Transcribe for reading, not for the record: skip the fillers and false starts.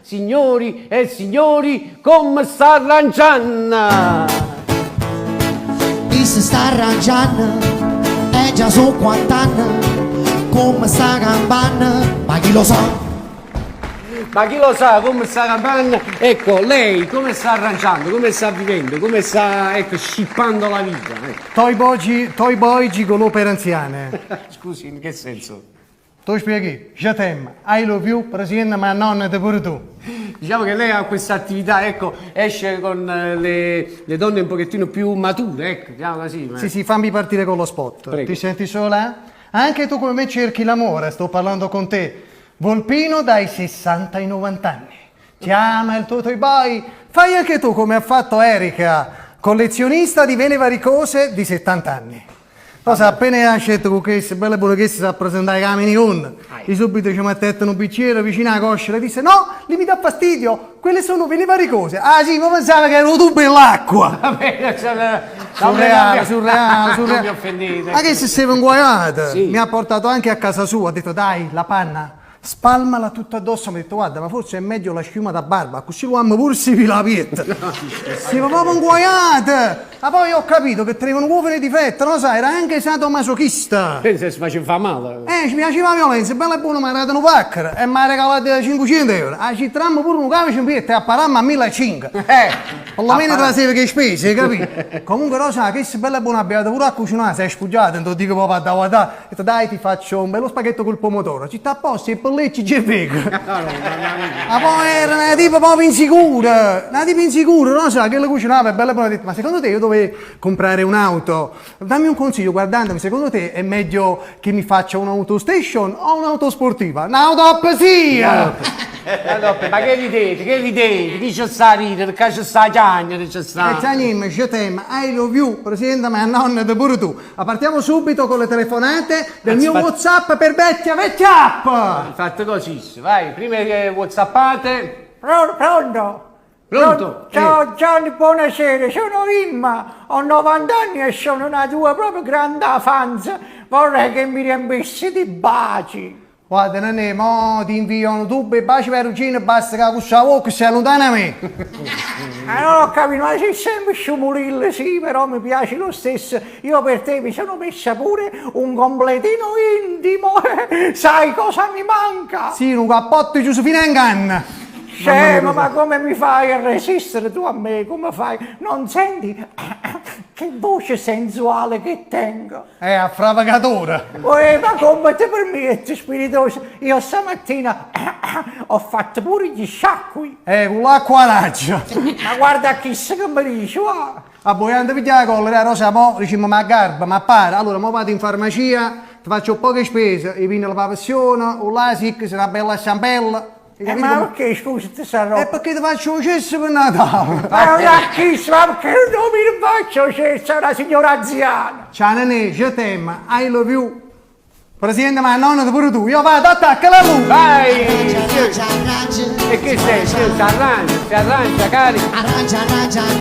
Signori e signori, comme sta arrangianno! Chi si sta arrangiando è già su quant'anni come sta campando, ma chi lo sa? Ma chi lo sa come sta campando? Ecco, lei come sta arrangiando, come sta vivendo, come sta, ecco, scippando la vita? Ecco. Toy boy, toy boy gigolò per anziane. Scusi, in che senso? Tu spieghi, je t'aime, I love you, presidente, ma nonna te pure tu. Diciamo che lei ha questa attività, ecco, esce con le donne un pochettino più mature, ecco, diciamo così. Sì, sì, fammi partire con lo spot. Prego. Ti senti sola? Anche tu come me cerchi l'amore, sto parlando con te. Volpino dai 60 ai 90 anni. Ti ama il tuo toy boy? Fai anche tu come ha fatto Erika, collezionista di vene varicose di 70 anni. Cosa appena ha scelto con questo, bella buona che si presentare ai camini con. E subito ci mettette un bicchiere vicino alla coscia e le disse: No, lì mi dà fastidio, quelle sono vene varicose. Ah sì, ma pensava che era un tubo l'acqua. Va bene, cioè, Surreale, surreale, surreale. Non mi offendete. Ma che si è inguaiata? Sì. Mi ha portato anche a casa sua, ha detto dai, la panna, spalmala tutta addosso. Mi ha detto guarda, ma forse è meglio la schiuma da barba, così lo amo pure si la pietta. Si è proprio inguaiata. Ma poi ho capito che teneva un uovo di difetto, non lo sai, era anche sadomasochista. Pensa se faceva fa male. Ci piaceva la violenza, bella e buona, mi ha dato un pacchero e mi ha regalato 500 euro. A ci trammo pure un camice in pietta e a parammo a 1500. Perlomeno te la sera che spese, hai capito? Comunque lo sa, che se bella e buona abbiate pure a cucinare, sei spugiata, non te lo dico proprio a da guardare. Ho detto dai ti faccio un bello spaghetto col pomodoro, ci sta a posto e per lecci c'è vega. Ma poi era una tipa proprio insicura, una tipa insicura, non lo sa, che la cucinava è bella e buona, ha detto, ma secondo te io dovevo comprare un'auto? Dammi un consiglio, guardandomi, secondo te è meglio che mi faccia un'auto station o un'auto sportiva? Un'auto sì! Allora, ma che ridete, che ridete? Chi ci sta a ridere? Che ci sta a chiagnere? Ci sta. E Gianni, je t'aime, I love you, presidente, ma nonna te pure tu. Ma partiamo subito con le telefonate del mio Aspetta. WhatsApp per vecchia, vecchia app! Fatto così, vai, prima che whatsappate. Pronto? Pronto? Ciao Gianni, buonasera, sono Imma, ho 90 anni e sono una tua proprio grande fan. Vorrei che mi riempissi di baci. Guarda, nene, mo ti invio un tubo e baci per perugino, basta che questa bocca sei lontana da me. Ah, non ho capito, ma sei sempre sciumulillo, sì, però mi piace lo stesso. Io per te mi sono messa pure un completino intimo. Sai cosa mi manca? Sì, un cappotto di Giuseppina in canna. Scemo, ma come mi fai a resistere tu a me? Come fai? Non senti che voce sensuale che tengo? È a fravagatore. Uè, ma come ti permetti, spiritoso? Io stamattina ho fatto pure gli sciacqui. Con l'acqua raggia. Ma guarda chi se che mi dice, va. A voi andate a pigliare la collera, Rosa, mo diciamo ma garba, ma pare. Allora, mo vado in farmacia, ti faccio poche spese, e viene la passione, un lasik, una bella ciambella. Hai capito Ma come- perché, scusa, ti sarò? È perché ti faccio il cesso per Natale. Ma non ha chi, ma perché non mi faccio c'è una signora anziana? Ciao nenè, je t'aime, I love you. Presidente, ma nonna pure tu. Io vado, attacca la luce. Vai! Arrangia, arrangia, E che sei? Si arrangia, si arrangia, cari. arrangia, arrangia.